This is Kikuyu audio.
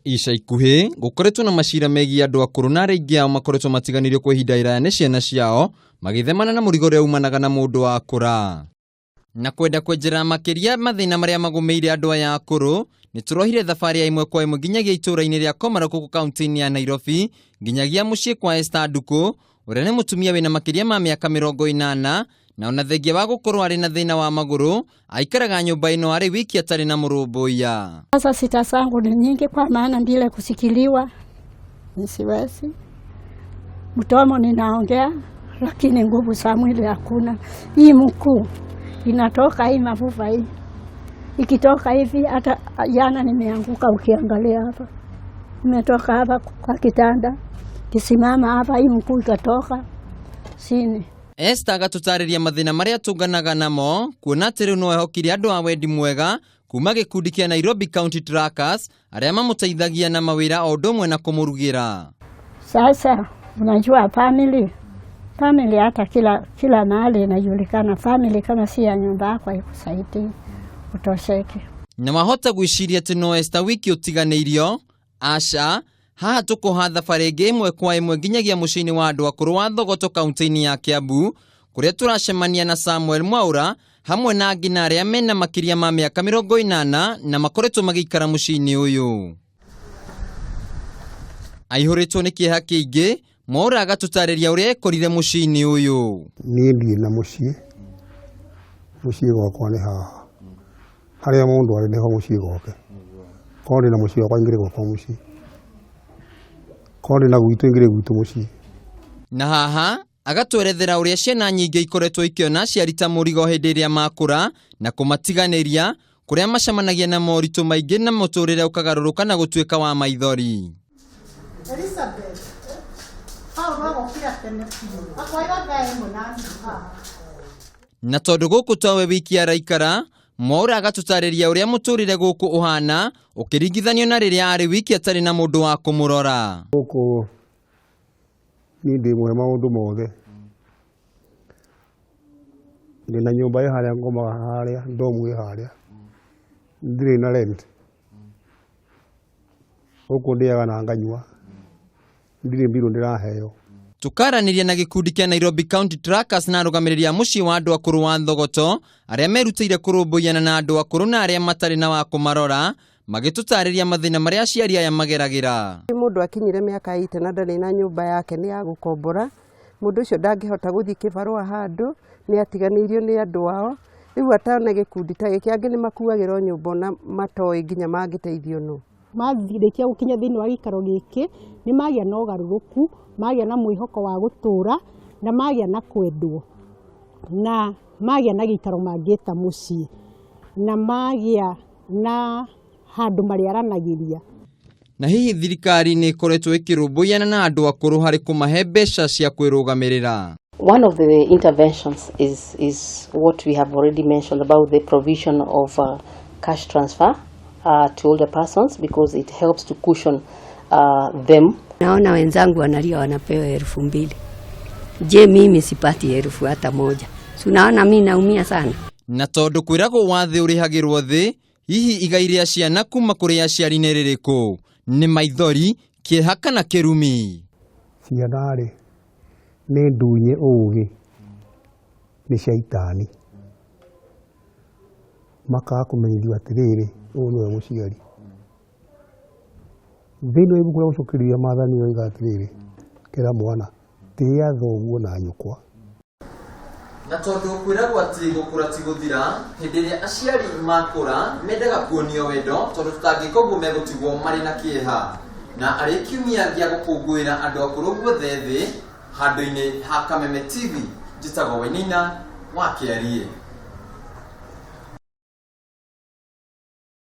Ica ikuhĩ gũkoretwo na macira megiĩ andũ akũrũ na arĩa aingĩ ao makoretwo matiganĩrio kwa ihinda iraya nĩ ciana ciao magĩthemana na mũrigo ũrĩa umanaga na mũndũ akũra. Na kwenda kwenjera makĩria mathĩna marĩa magũmĩire andũ aya akũrũ, nĩ tũrohire thabarĩ ya ĩmwe kwa ĩmwe nginyagia itũũra-inĩ rĩa Komarok gũkũ kaunti-inĩ ya Nairobi, nginyagia mũciĩ kwa Esther Ndukũ, ũrĩa nĩ mũtumia wĩna makĩria ma mĩaka 80 na ona thengia wa gũkorwo arĩ na thĩna wa magũrũ, aikaraga nyũmba ĩno arĩ wiki atarĩ na mũrũmbũiya. Sasa sita zangu ni nyingi, kwa maana bila kusikiliwa nisiwezi. Mdomo ninaongea, lakini nguvu za mwili hakuna. Hii mkuu inatoka hii mafufa hii ikitoka hivi, hata jana nimeanguka, ukiangalia hapa nimetoka hapa kwa kitanda kisimama hapa, hii mkuu ikatoka chini. Esther agatũtarĩria mathĩna marĩa atũnganaga namo kuona atĩ rĩu no ehokire andũ a wendi mwega kuma gĩkundi kĩa Nairobi County Trackers arĩa mamũteithagia na mawĩra o ũndũ ũmwe na kũmũrugĩra. Sasa unajua family hata kila mahali inajulikana. Family kama si ya nyumba yako haikusaidii utosheke. Na wahota gwĩciria atĩ no Esther wiki ũtiganĩirio? Aca, haha tũkũha thabarĩ ĩngĩ ĩmwe kwa ĩmwe nginyagia mũciĩ-inĩ wa andũ akũrũ wa Thogoto kaunti-inĩ ya Kiambu kũrĩa tũracemania na Samuel Mwaura hamwe na angĩ na arĩa mena makĩria ma mĩaka 80 na makoretwo magĩikara mũciĩ-inĩ ũyũ. Aihũrĩtwo nĩ kĩeha kĩingĩ, Mwaura agatũtarĩria ũrĩa ekorire mũciĩ-inĩ ũyũ. Niĩ ndirĩ na mũciĩ, mũciĩ gwakwa nĩ haha harĩa mũndũ arĩ nĩho mũciĩ gwake. Korwo ndĩna mũciĩ wakwa ingĩrĩ gwakwa mũciĩ, korwo ndĩna gwitũ ingĩrĩ gwitũ mũciĩ. Na haha agatwerethera ũrĩa ciana nyingĩ ikoretwo ikĩona aciari ta mũrigo hĩndĩ ĩrĩa makũra na kũmatiganĩria kũrĩa macemanagia na moritũ maingĩ na mũtũrĩre ũkagarũrũka na gũtuĩka wa maithori. Elizabeth, Paulo agũkira tene biũ akwaiga thaa 1 na nuthu haha. Na tondũ gũkũ towe wiki araikara, Mwaura agatũtarĩria ũrĩa mũtũrĩre gũkũ ũhana ũkĩringithanio na rĩrĩa arĩ wiki atarĩ na mũndũ wa kũmũrora. Gũkũ niĩ ndĩ mũhe maũndũ mothe, ndĩna nyũmba ĩ harĩa ngomaga harĩa ndomu ĩ harĩa, ndirĩ na rent. Gũkũ ndĩaga na nganyua, ndirĩ mbirũ ndĩraheo. Tũkaranĩria na gĩkundi kĩa Nairobi County Trackers na arũgamĩrĩri a mũciĩ wa andũ akũrũ wa Thogoto arĩa merutĩire kũrũmbũiana na andũ akũrũ na arĩa matarĩ na wa kũmarora, magĩtũtarĩria mathĩna marĩa aciari aya mageragĩra. Mũndũ akinyire mĩaka 80 na ndarĩ na nyũmba yake nĩ ya gũkombora, mũndũ ũcio ndangĩhota gũthiĩ kĩbarũa handũ, nĩ atiganĩirio nĩ andũ ao. Rĩu atana gĩkundi ta gĩkĩ, angĩ nĩ makuagĩrwo nyũmba ona matoĩ nginya mangĩteithio nũ. Marĩkia gũkinya thĩinĩ wa gĩikaro gĩkĩ nĩ magĩa na ũgarũrũku, magĩa na mwĩhoko wa gũtũra na magĩa na kwendwo na magĩa na gĩikaro mangĩta mũciĩ na magĩa na handũ marĩaranagĩria. Na hihi thirikari nĩ ĩkoretwo ĩkĩrũmbũiana na andũ akũrũ harĩ kũmahe mbeca cia kwĩrũgamĩrĩra? One of the interventions is what we have already mentioned about the provision of cash transfer to older persons, because it helps to cushion them. Naona wenzangu wanalia wanapewa 2000. Je, mimi sipati elfu hata moja? Si unaona mimi naumia sana. Na tondũ kwĩragwo wa thĩ ũrĩhagĩrwo thĩ, hihi igai rĩa ciana kuma kũrĩ aciari nĩ rĩrĩkũ? Nĩ maithori, kĩeha kana kĩrumi? Ciana-rĩ nĩ ndunye ũgĩ nĩ caitani, makaga kũmenyithio atĩrĩrĩ, ũyũ nĩwe mũciari. Thĩinĩ wa ibuku rĩa gũcokereria maathani oiga atĩrĩrĩ, kĩra mwana tĩĩa thoguo na nyũkwa. Na tondũ kwĩragwo atĩ gũkũra ti gũthira, hĩndĩ ĩrĩa aciari makũra mendaga kuonio wendo, tondũ tũtangĩka ũguo megũtigwo marĩ na kĩeha. Na arĩ kiumia gĩa gũkũngũĩra andũ akũrũ guothe thĩ, handũ-inĩ ha Kameme TV, njĩtagwo Wainaina wa Kĩarie.